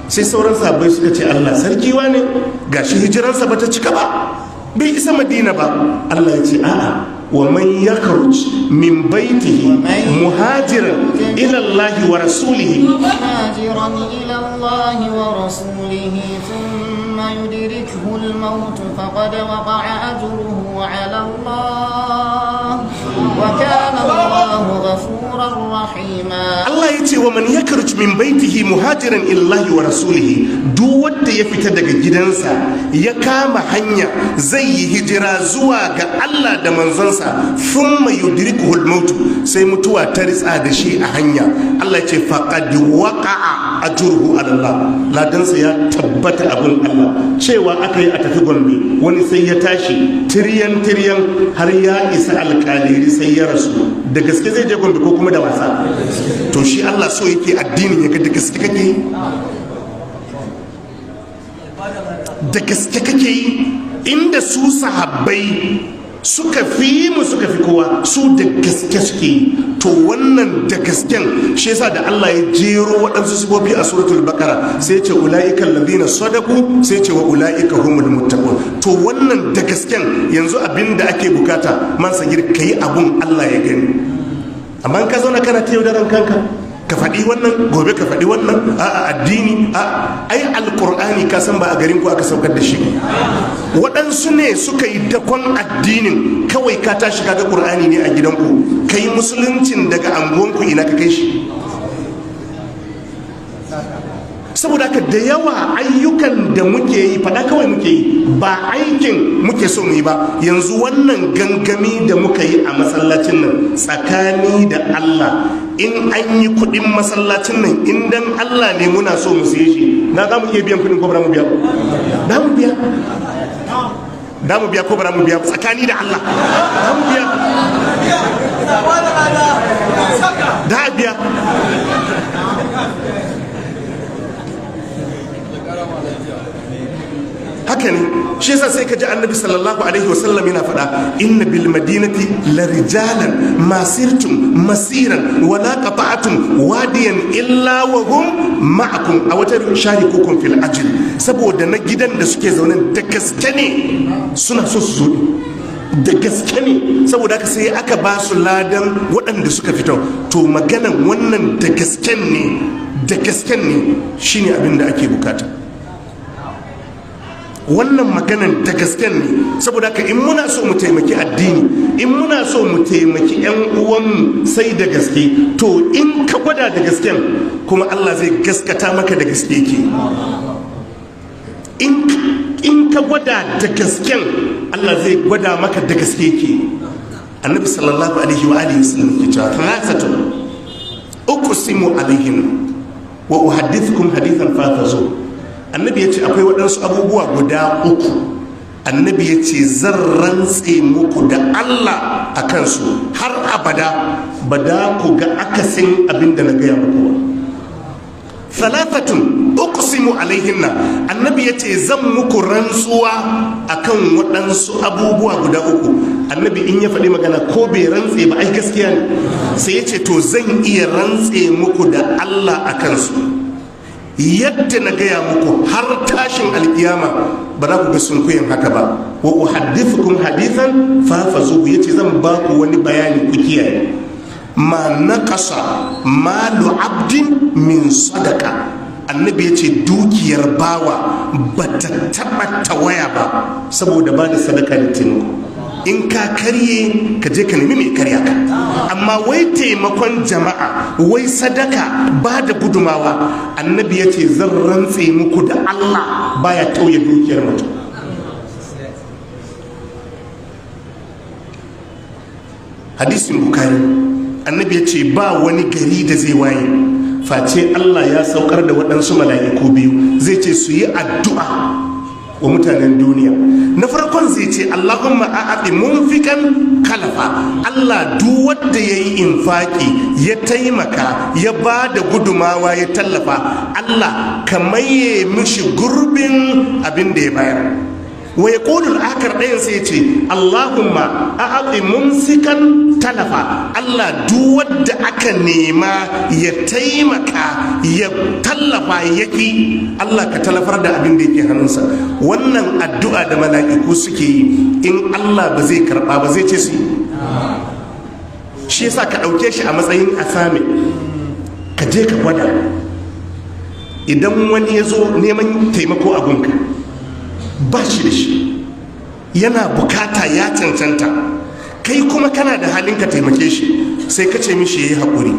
Sai sauran sahabbai suka ce Allah sarki wane, gashi hijiransa bata cika ba, bai isa Madina ba. Allah ya ce a'a, wa man yakhruj min baitihi muhajiran ila Allah wa rasulihi مهاجرا إلى الله ورسوله ثم يدركه الموت فقد وقع أجره على الله وكان الله غفورا رحيما. Allah ya ce wa man yakhruj min baitihi muhajiran ila Allah wa rasulihi, duk wanda ya fita daga gidansa ya kama hanya zai yi hijira zuwa ga Allah da manzonsa, thumma yudrikuhu al-maut, sai mutuwa ta ritsa da shi a hanya, Allah ya ce faqad waqa'a ajruhu ala Allah, ladansa ya tabbata abun Allah. Cewa aka yi a tafi Gombe, wani sai ya tashi tiryan tiryan har ya isa alkaliri sai ya rasu. Da gaske zai je Gombe ko kuma da wasa? To shi Allah so yake addinin ya ga da gaske kake yi, da gaske kake yi. Inda su sahabbai suka fi mu, suka fi kowa, su da gaske suke yi. To wannan da gasken shi yasa da Allah ya jero waɗansu sifofi a suratul Baqara, sai ce ulaika alladhina sadaqu, sai ce wa ulaika humul muttaqun. To wannan da gasken yanzu abinda ake bukata, man sagir, kai abun Allah ya gani. Amma in ka zauna kana ta yaudaran kanka, Ka faɗi wannan, gobe ka faɗi wannan, a addini, a ai alkur'ani ka san ba a garin ku aka saukar da shi. Waɗansu ne suka yi dakon addinin, kawai ka tashi kaga ƙur'ani ne a gidanku, kai musuluncin daga anguwanku ina ka kai shi. Saboda haka da yawa ayyukan da muke yi faɗa kawai muke yi, ba aikin muke so mu yi ba. Yanzu wannan gangami da muka yi a masallacin nan, tsakani da Allah, in an yi kuɗin masallacin nan, in dan Allah ne muna so mu siye shi, na za mu iya biyan kuɗin ko ba mu biya? Da mu biya. Da mu biya ko ba mu biya? Tsakani da Allah, da mu biya. Da biya. Haka ne, shi yasa sai ka ji annabi sallallahu alaihi wasallam yana faɗa, inna bil madinati la rijalan masirtum masiran wala qata'tum wadiyan illa wa hum ma'akum a wata sharikukum fil ajr. Saboda na gidan da suke zaune da gaske ne suna so su zo, da gaske ne, saboda haka sai aka ba su ladan waɗanda suka fito. To maganan wannan da gasken ne, da gasken ne shine abin da ake bukata. Wannan maganan da gasken ne, saboda haka in muna so mu taimaki addini, in muna so mu taimaki yan uwanmu sai da gaske. To in ka gwada da gasken, kuma Allah zai gaskata maka da gaske ke. In ka gwada da gasken, Allah zai gwada maka da gaske ke. Annabi sallallahu alaihi wa alihi wasallam ke cewa thalathatu uqsimu alaihim wa uhaddithukum hadithan fafazu. Annabi ya ce akwai waɗansu abubuwa guda uku. Annabi ya ce zan rantse muku da Allah a kansu har abada ba da ku ga akasin abin da na gaya muku ba. Thalathatun uqsimu alaihinna. Annabi ya ce zan muku rantsuwa akan waɗansu abubuwa guda uku. Annabi in ya faɗi magana ko bai rantse ba ai gaskiya ne. Sai ya ce to zan iya rantse muku da Allah a kansu. Yadda na gaya muku har tashin alkiyama ba za ku ga sunkuyin haka ba. Wa uhaddithukum hadithan fafazuhu, yace zan ba ku wani bayani ku kiyaye. Ma naqasa malu abdin min sadaka. Annabi yace dukiyar bawa ba ta taba tawaya ba saboda ba da sadaka da taimako. In ka karye ka je ka nemi mai karya ka, amma wai taimakon jama'a, wai sadaka, ba da gudumawa, annabi ya ce zan rantse muku da Allah baya tauye dukiyar mutum. Hadisin Bukhari, annabi ya ce ba wani gari da zai waye face Allah ya saukar da waɗansu mala'iku biyu, zai ce su yi addu'a wa mutanen duniya. Na farkon zai ce Allahumma a'ati munfikan kalafa. Allah duk wanda yayi infaki, ya taimaka, ya ba da gudumawa, ya tallafa, Allah ka maye mishi gurbin abin da ya bayar. Wa yaqulu al-akhar, ɗayan sai ce Allahumma a'ati mumsikan talafa. Allah duk wanda aka nema ya taimaka, ya tallafa, yaki, Allah ka talafar da abin da yake hannunsa. Wannan addu'a da mala'iku suke yi, in Allah ba zai karba ba zai ce su yi. Shi yasa ka ɗauke shi a matsayin asame, ka je ka gwada. Idan wani ya zo neman taimako a gunka, ba shi da shi, yana bukata, ya cancanta, kai kuma kana da halin ka taimake shi, sai ka ce mishi yayi haƙuri.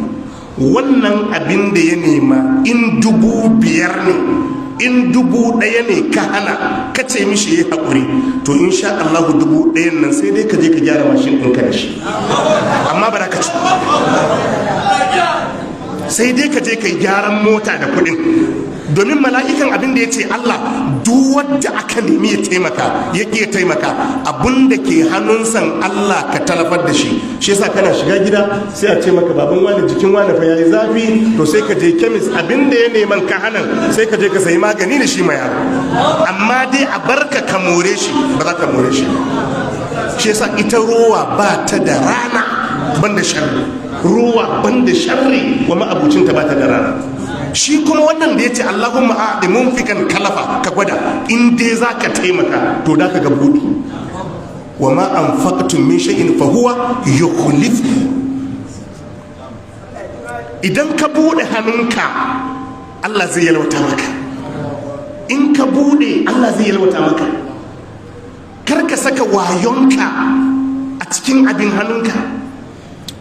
Wannan abin da ya nema, in 5,000 ne, in 1,000 ne ka hana, ka ce mishi yayi haƙuri, to insha Allah 1,000 nan sai dai ka je ka gyara mashin ɗinka da shi, amma ba za ka ci. Sai dai ka je ka yi gyaran mota da kuɗin. Domin mala'ikan abin da ya ce Allah duk wanda aka nemi ya taimaka, ya ƙi ya taimaka, abin da ke hannunsan Allah ka talafar da shi. Shi yasa kana shiga gida sai a ce maka baban wani jikin wani fa yayi zafi, to sai ka je kemis, abin da ya neman ka hanan sai ka je ka sayi magani da shi ma yaro. Amma dai a barka ka more shi, ba za ka more shi. Shi yasa ita rowa ba ta da rana banda sharri. Rowa banda sharri wa ma'abucinta ba ta da rana. Shi kuma wannan da ya ce Allahumma a'ti munfikan kalafa, ka gwada in dai za ka taimaka to da ka ga buɗi. Wa ma anfaqtum min shay'in fa huwa yukhlif. Idan ka bude hannunka, Allah zai yalwata maka. In ka bude, Allah zai yalwata maka. Kar ka saka wayonka a cikin abin hannunka.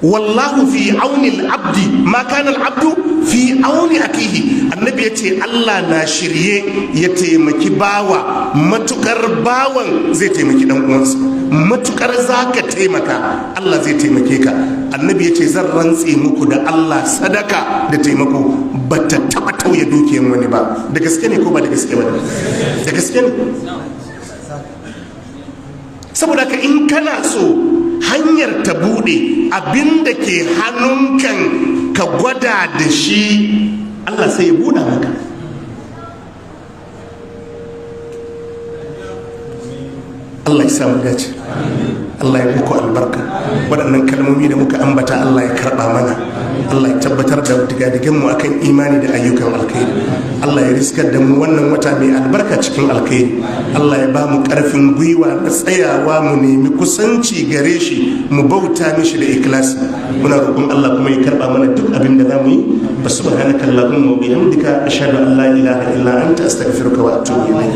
Wallahu fi auni al-abdi ma kana al-abdu fi auni akihi. Annabi yace Allah na shirye ya taimaki bawa matukar bawan zai taimaki dan uwansa. Matukar zaka taimaka, Allah zai taimake ka. Annabi yace zan rantse muku da Allah, sadaka da taimako bata taba tauye dukiyan wani ba. Da gaske ne ko ba da gaske ba? Da gaske ne. Saboda ka in kana so hanyar ta bude, abinda ke hannunkan ka gwada da shi, Allah sai ya buɗa maka. Allah ya samu dace, Allah ya muku albarka. Waɗannan kalmomi da muka ambata, Allah ya karɓa mana. Allah ya tabbatar da digadigan mu akan imani da ayyukan alkhairi. Allah ya riskar da mu wannan wata mai albarka cikin alkhairi. Allah ya ba mu ƙarfin gwiwa na tsayawa mu nemi kusanci gare shi, mu bauta mishi da ikhlasi. Muna roƙon Allah kuma ya karɓa mana duk abin da zamu yi. Subhanaka allahumma wa bihamdika, ashhadu an la ilaha illa anta, astaghfiruka wa atubu ilayk.